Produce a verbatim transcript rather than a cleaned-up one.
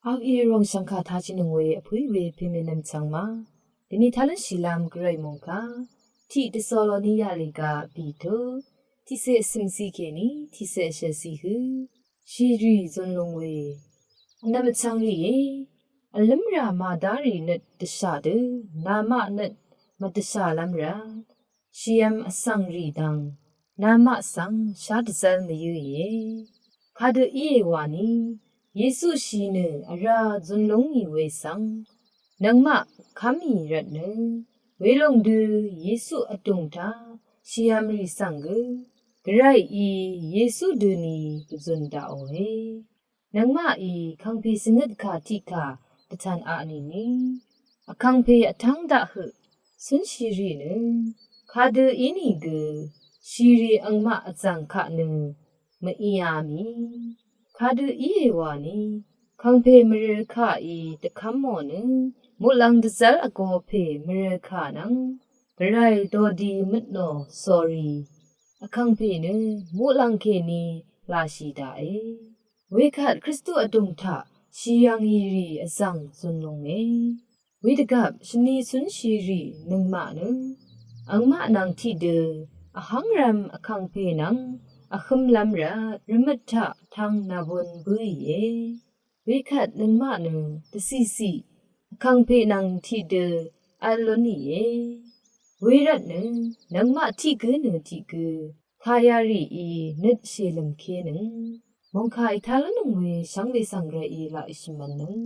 Aw í ròng shv̀ngkà tachínøng we vpǿí we pèmè nvmchvng ma. Dvni talv́n shìlv́m gvray mòngkà tiq Tesaloniya lèga bìtø tiqsè vsø̀msì kèní tiqsè vshv̀msì hø shìrì zunlung we vnvm vchvng rìe. Vlǿmrà màdárì nøt dvshà dø namaq nøt mvdvshàlv́m rvt shìvm vsvng rì dvng namaq svng shá dvzv́l mvyǿìe. Kadø íe wani Yesu shì nø vrá zunlúngì we svng nøngmaq kv́mì rvtnø welòng dø Yesu vdùng taq shìvm rì svng gø gvray í Yesu døni dvzun daqòe. Nøngmaqí kàngpè shvngøt kà tiqkà dvtvn a nìni vkàngpè vtv́ng daq høq cúnshìrì nø kadø ínìgø shìrì angmaq vzv̀ng kaq nø mvíá mì. Kadø íe wani kàngpè mvrø̄ kàí dvkv́mò nø muqlàng dvzv́l vgō pè mvrø̄ kà nvng gvray dodi møtnò sórí vkàngpè nø muqlàng kèní lashì daqe. Wekvt Kristu vdùng taq shì yv̀ngì rì vzv̀ng zunlunge. Wedvgvp shvni cúnshìrì nøngmaq nø angmaq nvng tiqdø vhv́ngrvm vkàngpè nvng vhǿmlv́m rvt rvmøt taq tvng nvbun bǿìe. Wekvt nøngmaq nø dvcìcì vkàngpè nvng tiqdø vl lúnìe. Wervtnø nøngmaq tiq gǿ nø tiq gǿ kà yarì í nøt shèlø̀mkénøng mòngkà ètá lúnnøng we shvngbe svng gvray í laq èshvmv̄nnøng